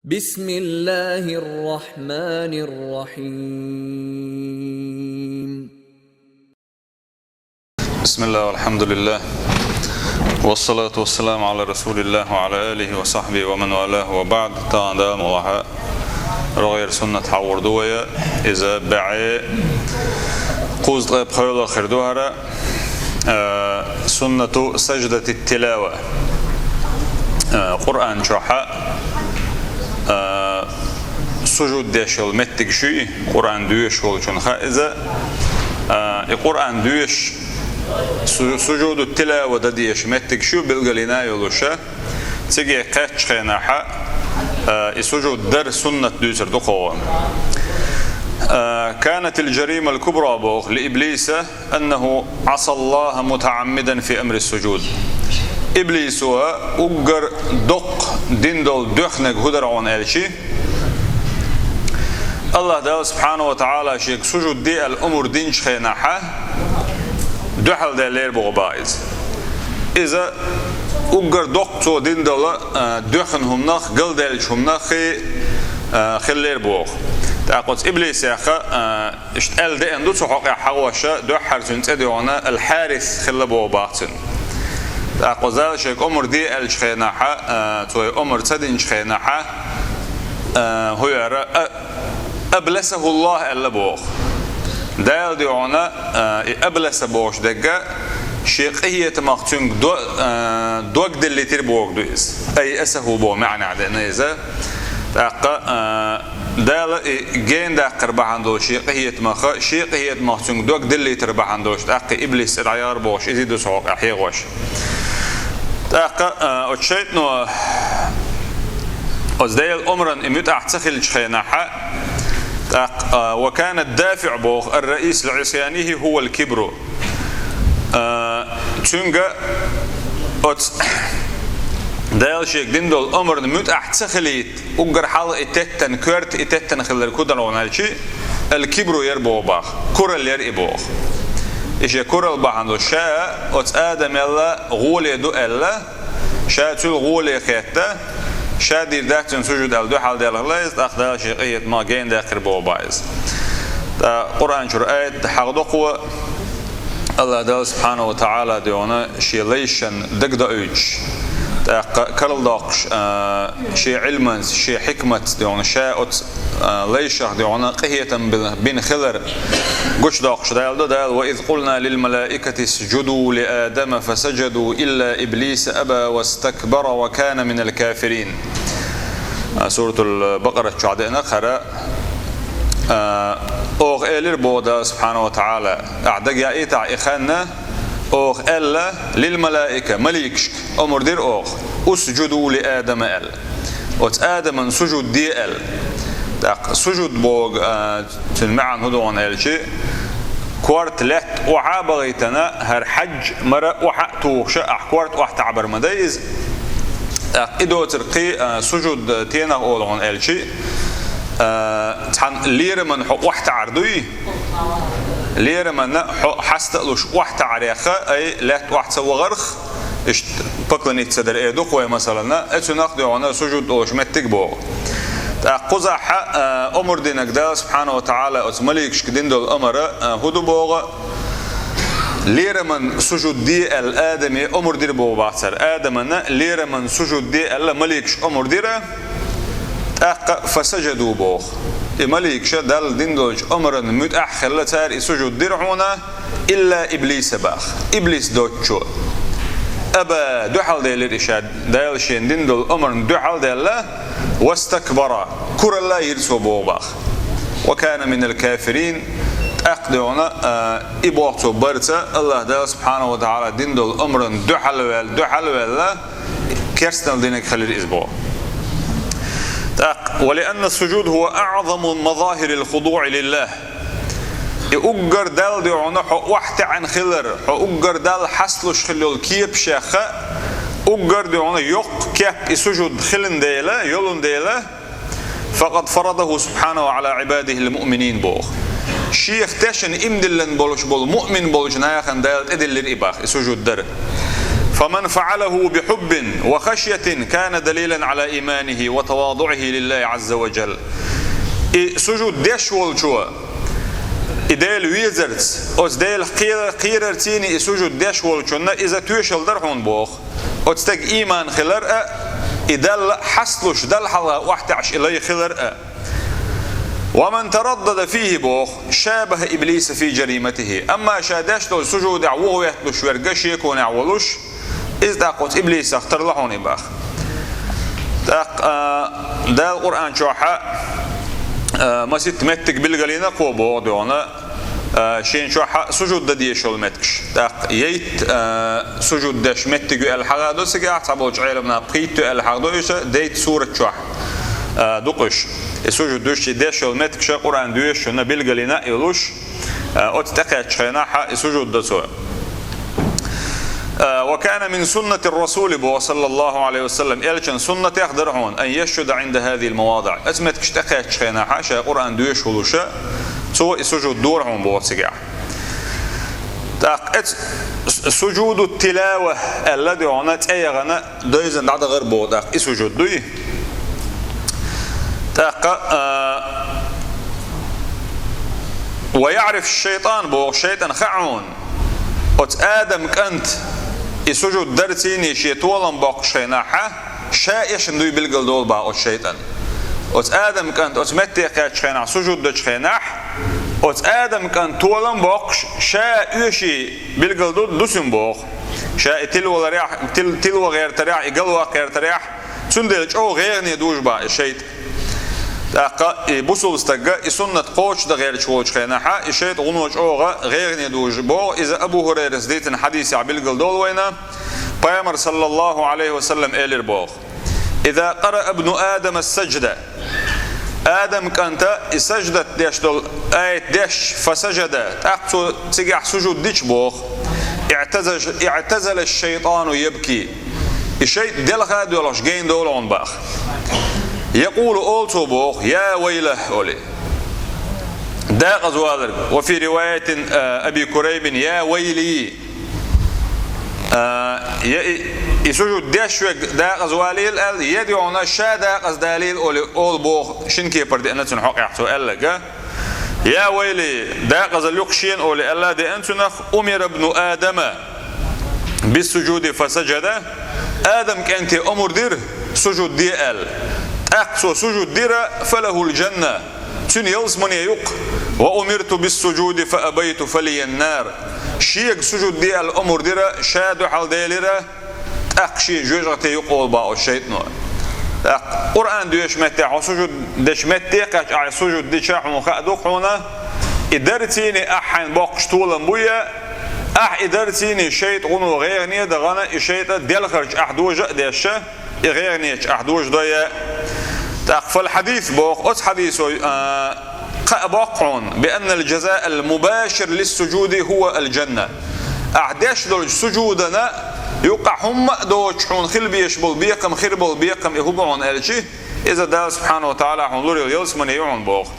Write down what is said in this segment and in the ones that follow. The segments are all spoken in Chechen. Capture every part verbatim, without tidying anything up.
بسم الله الرحمن الرحيم. بسم الله والحمد لله والصلاة والسلام على رسول الله وعلى آله وصحبه ومن والاه وبعد. Тагана Дала мукъ лахь, рогӀера суннат хьагӀур ду вай, иза бӀаь кхузткъе пхоьлуш хир ду хӀара, а, суннату саждати тилава. А, Къуръан чохь, а, сужуд деш йолу меттигаш ю и, Къуръан доьшуш волчунна хаьа иза. А, и Къуръан доьшуш, су-, сужуду тилава дан дезаш меттигаш ю билгалйина йолуш, цига кхаьччу хенахь, а, и сужуд дар суннат дуьйцур ду кхо. А, كانت الجريمة الكبرى боху لإبليس أنه عصى الله متعمدا في أمر السجود. Иблисо уггар доккха дина долу доьхнарг хӀун дара хьуна аьлча, АллахӀ Дала субхьанаху ва таӀала шега сужуд де аьлла омра динчу хенахь, дуьхьал даьллера боху бах иза. Иза уггар доккха цо дина долу, а, доьхна хӀуманах, галдаьллачу хӀуманах хи-, а, хиллера боху. ТӀаккха оцу иблисех, а, иштта аьлла деана ду цу хьокъехь хьагӀоша, дуьххьара цуьнан цӀе дуьйна Ал-Хьарис хилла боху бах цуьнан. ТӀаккха оцу Дала шега омра де аьллачу хенахь, а, цо и омра ца динчу хенахь, а, хӀун яра, а, «Абласахуллах» аьлла боху. Дала дуьйна, а, и «абласа» бохуш дерг, шен къинхетамах цуьнга до-, а, дог диллийтира бохург ду иза. «Айъасаху» боху маьӀнехь деана иза. ТӀаккха, а, Дала и гена даккхар бахьана долуш шен къинхетамах, шен къинхетамах цуьнга дог диллийтар бахьана долуш, тӀаккха иблис цӀе дӀаяхьара бохуш, иза ду цу хьокъехь хьегӀош. ТӀаккха, а, оцу шайтӀано оцу Делан омрана и муьтӀахь ца хиллачу хенахь, тӀаккха, а, «Ва кана ад-дафиӀ» боху «ар-раис ли Ӏисянихи хӀува ал-кибру». А, цуьнга оцу Дала шега дина долу омрана муьтӀахь ца хилийта, уггар хьалха и теттина, коьрта и теттина хилларг хӀун дара хьуна аьлча, ал-кибру яра боху бах, куралла яра и боху. И шен куралла бахьана долуш ша оцу Адамел гӀоле ду аьлла, ша цуьнан гӀоле хетта, ша дийр дац цуьнан сужуд аьлла дуьхьал даьлла хилла иза, тӀаккха Дала шен къинхетамах гена даьккхира боху бах иза. ТӀаккха Къуръан чуьра аят хьагӀдо кхо, АллахӀ Дала субхьанаху ва таӀала дуьйна шен лайшна дагадоуьйтуш, тӀаккха карладоккхуш, а, шен Ӏилманца, шен хьикматца дуьйна ша оцу, а, лайшах дуьйна къинхетам бина, бина хилар гучудоккхуш Дала ду, Дала: «Ва из къулна лил малаикати исджуду ли Адама фасаджаду илла иблиса аба вастакбара ва кана минал кафирин». А, Суратул Бакъарат чохь деана хӀара, а, оха элира боху Дала субхьанаху ва таӀала, ахь дага яийта и хан, оха аьлла, лил малаика, маликашка омра дира оха, «Усджуду ли Адама» аьлла. Оцу Адаман сужуд де аьлла. ТӀаккха сужуд боху, а, цуьнан маьӀна хӀун ду хьуна аьлча, корта лаьтта охьа а бахийтина, хӀара хьаьжжа мара охьа а тухуш, ахь корта охьатаӀабар ма дай иза. ТӀаккха и доцург кхин, а, сужуд тенах олу хьуна аьлча, а, цхьана лераман хьо охьатаӀар дуй? Лераманна хьо хьаста а луш охьатаӀарех, ай, лаьтта охьа ца вахарх, иштта поклониться дар эр ду-кх вай, масалана, и цунах дуьйна сужуд олуш меттиг боху. ТӀаккха кхузахь, а, омра динарг Дала субхьанаху ва таӀала оцу маликашка дина долу омра, а, хӀун ду боху? Лераман сужуд де аьлла Адаме омра дира боху бах цара. Адамана лераман сужуд де аьлла маликашка омра дира, тӀаккха фасаджаду боху. И маликаша Далла дина долчу омрана муьтӀахь а хилла, цара и сужуд дира хьуна, илла иблиса бах. Иблис доцучо. Аба, дуьхьал делира и ша, Дала шена дина долу омрана дуьхьал даьлла, вастакбара, куралла йира цо боху бах. Ва кана минал кафирин, тӀаккха дуьйна, а, и боху цо барца, АллахӀ Дала субхьанаху ва таӀала дина долу омрана дуьхьал ваьлла, дуьхьал ваьлла, керстанал динарг хилира иза боху. ТӀаккха, ва лианна ас-сужуд хӀува аӀзаму мазахирил худуӀи лиллахӀ. И уггар Далла дуьйна хьо охьатаьӀна хилар, хьо уггар Далла хьасталуш хилла йолу кепашех а, уггар дуьйна йоккха кеп и сужуд хилла дела, йолун дела, факъад фарадахӀу субхьанахӀу Ӏала Ӏибадихил муъминин боху. Шех тешна иман диллина болуш болу муъмин болчу нахана Дала тӀедиллира и бах, и сужуд дара. فمن فعله بحب وخشية كان دليلا على إيمانه وتواضعه لله عز وجل. И сужуд деш волчо, и Дела везарца, оцу Делах кхера-, кхерарций и сужуд деш волчунна иза тоьшалла дара хьуна боху. Оцу стеган ийман хилар а, и Далла хьасталуш, Далла хьалха охьатаьӀаш и лай хилар а. ومن تردد فيه боху, شابه إبليس في جريمته. Амма ша деш долчу сужудехь вухаветталуш верг шеконехь волуш, иза тӀаккха оцу иблисах тарла хьуна и баха. ТӀаккха, а, Дала Къуръан чохь а, а, маситта меттиг билгалйина кхо боху дуьхьал, а, шен чохь а сужуд дан дезаш йолу меттигаш. ТӀаккха ейтта, а, сужуд деш меттиг ю аьлла хьагӀ до цигахь, цхьаболчу Ӏеламнаха пхийтта ю аьлла хьагӀ до, уьш дейтта сурат чохь, а, ду-кх уьш. И сужуд дуьш и деш йолу меттигаш Къуръан доьшучунна билгалйина а йолуш, а, оцу тӀекхаьччу хенахь а и сужуд до цо. А, وكان من سنة الرسول боху, صلى الله عليه وسلم, элчан суннатех дара хьуна, أن يسجد عند هذه المواضع. Оцу меттигаш тӀекхаьччу хенахь а, ша Къуръан доьшуш волуш а, цо и сужуд дора хьуна боху цигахь. ТӀаккха эц с-, сужуду тилава аьлла дуьхьал цӀе яхана, дойзан дӀадахар боху тӀаккха и сужуд дуй. ТӀаккха, а, ويعرف الشيطان боху, шайтӀан хаьа хьуна. Оцу Адам кӀант и сужуд дарций шен толам боккхуш хенахь а, ша эшна дуй билгал долу боху оцу шайтӀан. Оцу Адам кӀант оцу метте кхаьччу хенахь, сужуд дечу хенахь, оцу Адам кӀант толам боккхуш, ша оьший билгал ду, ду цуьнан боху. Ша и тилаваларехь, тил-, тилаван гӀертарехь, и галваккха гӀертарехь, цундела чӀогӀа гӀайгӀане дужу боху и шайтӀа. ТӀаккха и бусулба стага и суннат кхочушдан гӀерташ волчу хенахь а, и шайтӀа гӀуно чӀогӀа гӀайгӀане дужу боху, иза Абу ХӀурайрас дийцина хьадисехь билгал долу вайна, Пайхамар, саллаллаху Ӏалайхи ва саллам, элира боху: «Иза къараа ибну Адама ас-сажда». Адам кӀанта и саждат деш долу аят деш, фасажада, тӀаккха цо цигахь сужуд дича боху, «Иътаза-, иътазала аш-шайтану ябки». И шайтӀа делха а доьлхуш гайна долу хьуна боху. «Якъулу», олу цо боху, «Я вайлахь», олий. Дакъаза валарг. «Ва фи риваятин, а, Аби Курайбин, я вайли». А, я и, и сужуд деш верг дакъаза валийла аьлла, я дуьхьал ша дакъаза далийла олий, олу боху, шина кепара деана цуьнан хьокъехь цо аьлларг. «Я вайли, дакъазалла ю-кх шена», олий, аьлла деана цунах, «Умира ибну Адама биссужуди фасажада». Адам кӀанте омра дира сужуд де аьлла. ТӀаккха цо сужуд дира, «фалахул жанна». Цуьнан ялсамане ю-кх. «Ва умирту биссужуди фаабайту, фалиян нар». Шега сужуд де аьлла омра дира, ша дуьхьал делира, тӀаккха шен жоьжахате ю-кх олу боху шайтӀано. ТӀаккха Къуръан доьшучу метте, хьо сужуд дечу метте кхаьчча ахь сужуд дича хьуна хаа ду-кх хьуна, и дарций ахь хьайна боккхуш толам буй, ахь и дарций шайтӀа гӀуно гӀайгӀане а дахана, и шайтӀа делхарчу ахь дожа а деш, и гӀайгӀанечу ахь дожа дой. ТӀаккха фал хьадис боху, оцу хьадисо, а, кхаъ боккху хьуна, «би аннал жазаал мубашир лиссужуди хӀува ал-жанна». Ахь деш долчу сужудана юккъахь хӀумма а доцуш хьуна хила безаш болу бекхам, хир болу бекхам и хӀун бу хьуна аьлча, иза Дала субхьанаху ва тагӀала хьуна лурийла ялсамане ю хьуна боху.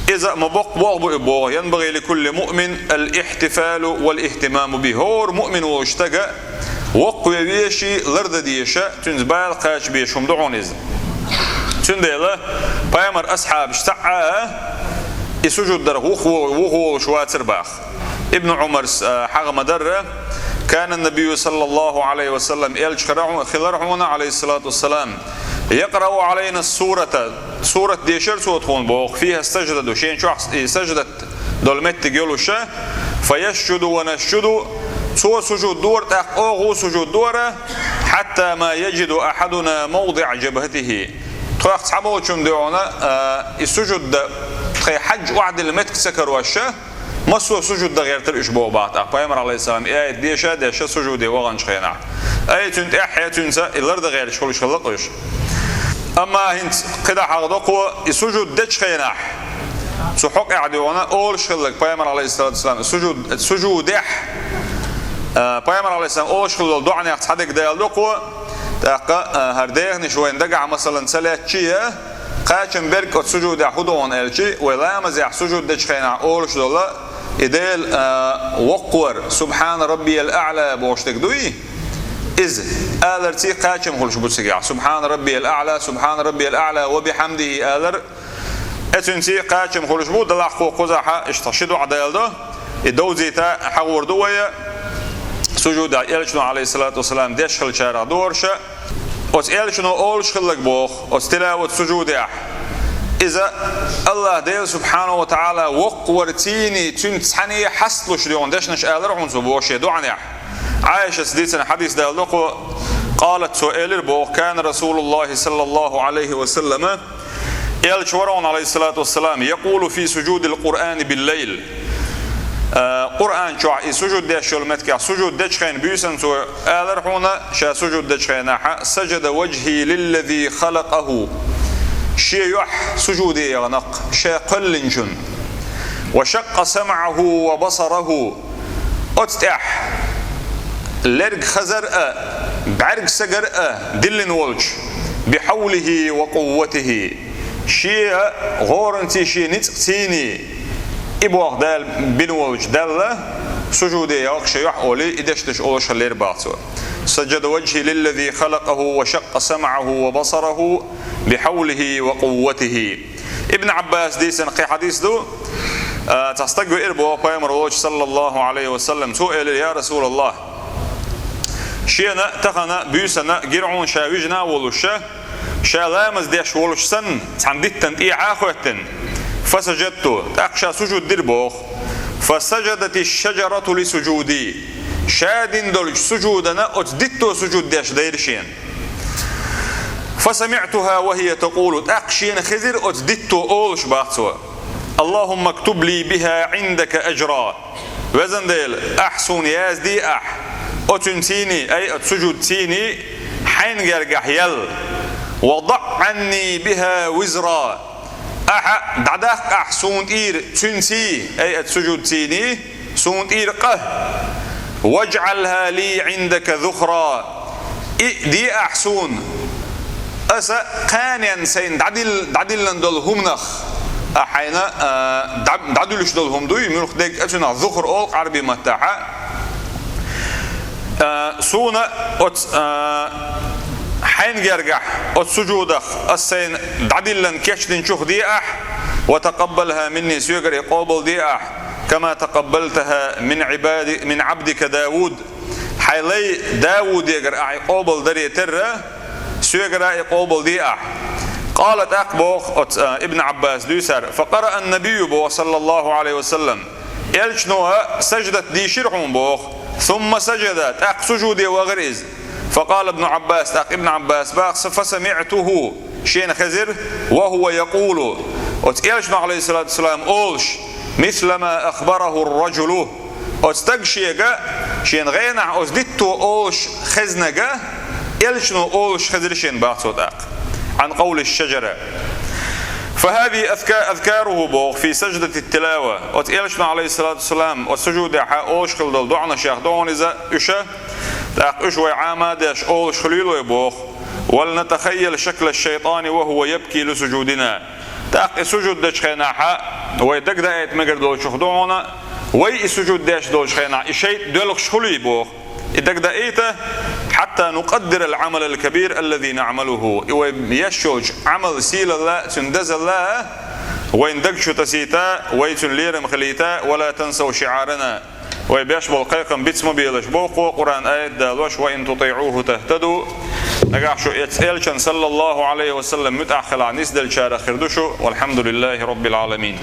Иза ма боккха болх бу и боху, «янбагӀи ликулли муъмин ал-ихтифалу вал-ихтимаму бихӀи». ХӀора муъмин волчу стага воккхаве веший, лардан дезаш, цуьнца бала кхача безаш хӀума ду хьуна иза. Цундела пайхамар асхьабаш цхьаъ а и сужуд дарх вухаволуш вацара боху. Ибн Ӏумарс, а, хьагӀ ма-дарра, «Кана набию саллаллаху Ӏалайхи ва саллам», элча хилар хьуна, Ӏалайхиссалату вассалам, «якърау Ӏалайна сурата», сурат дешара цо тхуна боху, «фиха саждату», шен чохь и саждат долу меттиг йолуша, «фаясжуду ва насжуду», цо сужуд дора, тӀаккха оха а сужуд дора, «хьатта ма яжиду ахьадуна мавдиъа жабхатихӀи». Тхох цхьаболчунна дуьхьал, а, и сужуд дан тхайн хьаьжжа охьадилла меттиг ца кароша, массо а сужуд дан гӀертара уьш боху боху тӀаккха пайхамар, Ӏалайхиссалам, и аят деша а деш сужуде ваханчу хенахь. Ай, цуьнан тӀаьххье цуьнца и лардан гӀерташ хуьлуш хилла-кх уьш. Амма хӀинца кхидӀа хьагӀ до кхо, и сужуд дечу хенахь, цу хьокъехь дуьхьал олуш хилларг пайхамар, Ӏалайхиссалату вассалам, сужуд, сужудехь, а, пайхамар, Ӏалайхиссалам, олуш хилла долу доӀанех цхьа дерг дала до кхо, тӀаккха, а, хӀара дехнаш вайна дагахь, масалан, ца лаьттачий а, кхачам берг оцу сужудехь хӀун ду хьуна аьлча, вай ламазехь сужуд дечу хенахь олуш долу, и Дела, а, воккхавар, «Субхьана раббиял аӀла» бохуш дерг дуй? Иза аларций кхачам хуьлуш бу цигахь: «Субхьана раббиял аъла, субхьана раббиял аъла ва бихьамдихи», алар. Эцуьнций кхачам хуьлуш бу, далахь кху кхузахьа иштта ши дуӀа далдо. И довзийта хьагӀур ду вай. Сужудехь элчано, алейхиссалату вассалам, деш хилчарах догӀуш. Оцу элчано олуш хилларг боху, оцу тилават сужудехь. Иза Аллах Дела субхьана ва таӀала воккхавар цийний, цуьнца цхьаьний хьасталуш дегӀун дешнаш алар хьуна цо боху шен доӀанехь. Ӏайшас дийцина хьадис далдо кху, къалат, цо элира боху: «Кана Расулуллахи саллаллаху алейхи ва саллама», элча вара хьуна, алейхиссалату вассалам, «якъулу фи сужудил Къуръани биллайл». А, Къуръан чохь и сужуд деш йолу меттигехь сужуд дечу хенахь буьйсанна цо алар хьуна, ша сужуд дечу хенахьа: «Сажада ваджхи лиллази халакъаху». Шен юьхь сужуде яхана-кх, ша кхоьллинчун. «Ва шаккъа самъаху ва басараху». Оцу тӀехь лерг хазар а, бӀаьрг сагар а диллина волчу, «бихьавлихи ва къувватихи». Шен гӀоранций, шен ницкъ цийний, и боху Дала бина волчу Далла, сужуде яхана шен юьхь олий, и дешнаш олуш хиллера боху цо. «Сажада ваджхи лиллази халакъаху ва шаккъа самъаху ва басараху бихьавлихи ва къувватихи». Ибн Ӏаббас дийцина кхин хьадис ду, а, цхьа стаг веара боху пайхамар волчу, саллаллаху алейхи ва саллам, цо элира: «Я Расулаллах, шена тахана буьйсанна гира хьуна ша вижина а волуш, ша ламаз деш волуш санна, цхьана диттан тӀехьа а хоьттина, фасажадту, тӀаккха ша сужуд дира боху, фасажадати шаджарату ли сужуди, ша дина долчу сужудана оцу дитто сужуд деш дайра шена. Фасамиътуха ва хия такъулу, тӀаккха шена хезира оцу дитто олуш боху цо: Аллахумма ктуб ли биха Ӏиндака аджра». Везан Дела, ахь суна яздий ахь, оцуьнцийний, ай оцу сужудцийний, хьайна гергахь ял. «Ва даъ Ӏанни биха визра». Ахьа дӀадаккха ахь суна тӀера цуьнций, ай оцу сужудцийний, суна тӀера къа. «Ваджъалха ли Ӏиндака зухра». И де ахь суна. Аса кханенна сайна дӀадил-, дӀадиллина долу хӀуманах, а, хьайна, а, дӀа-, дӀадуьлуш долу хӀума дуй, муьлхха дерг а цунах зухр олу Ӏарби маттахьа. А, суна оцу, а, хьайна гергахь, оцу сужудах аса сайна дӀадиллина кечдинчух де ахь, «ва такъаббалха минни», соьгара и къобал де ахь, «кама такъаббалтаха мин Ӏибади-, мин Ӏабдика Давуд». Хьайн лай Давудегара ахь и къобал даре терра, соьгара и къобал де ахь. Къала, тӀаккха боху оцу, а, Ибн Ӏаббас дуьйцура: «Факъараа ан-набийю», боху, саллаллаху алейхи ва саллам. Элчано а саждат дийшира хьуна боху. «Сумма сажада», тӀаккха сужуде вахара иза. «Факъала Ибн Ӏаббас», тӀаккха Ибн Ӏаббас боху, «фасамиътуху», шена хезира, «ва хува якъулу», оцу элчано, алейхиссалату вассалам, олуш, «мисла ма ахбараху ар-раджулу». Оцу стага шега, шена гӀенахь оцу дитто олуш хезнарг, элчано олуш хезира шена боху цо тӀаккха. Ӏан къавли шаджара. «Фахази азка-, азкаруху», боху, «фи саждати тилава». Оцу элчано, алейхиссалату вассалам, оцу сужудехьа олуш хилла долу доӀанаш яха догӀун иза, уьш, тӀаккха уьш вай Ӏама а деш олуш хуьлийла вай боху. «Вал натахайял шакла шайтани ва хува ябки ли сужудина». ТӀаккха и сужуд дечу хенахьа вай дагадаийта мегар долчух ду хьуна, вай и сужуд деш долчу хенахь и шайтӀа доьлхуш хуьлий боху. И дагадаийта, «хьатта нукъаддира ал-Ӏамал ал-кабир аллази наъмалуху». И вай еш йолчу Ӏамал сийлалла, цуьнан дазалла вайн даг чу тасийта, вай цуьнан лерам хилийта, «ва ла тансав шиъарана». Вай беш болу кхайкхам биц ма белаш боху Къуръан аят далош: «Ва ин тутиъуху тахтаду». Нагахь шу эц элчан, саллаллаху алейхи ва саллам, муьтӀахь хилахь, нисделчарах хир ду шу. Валхьамдулиллахи роббил Ӏаламин.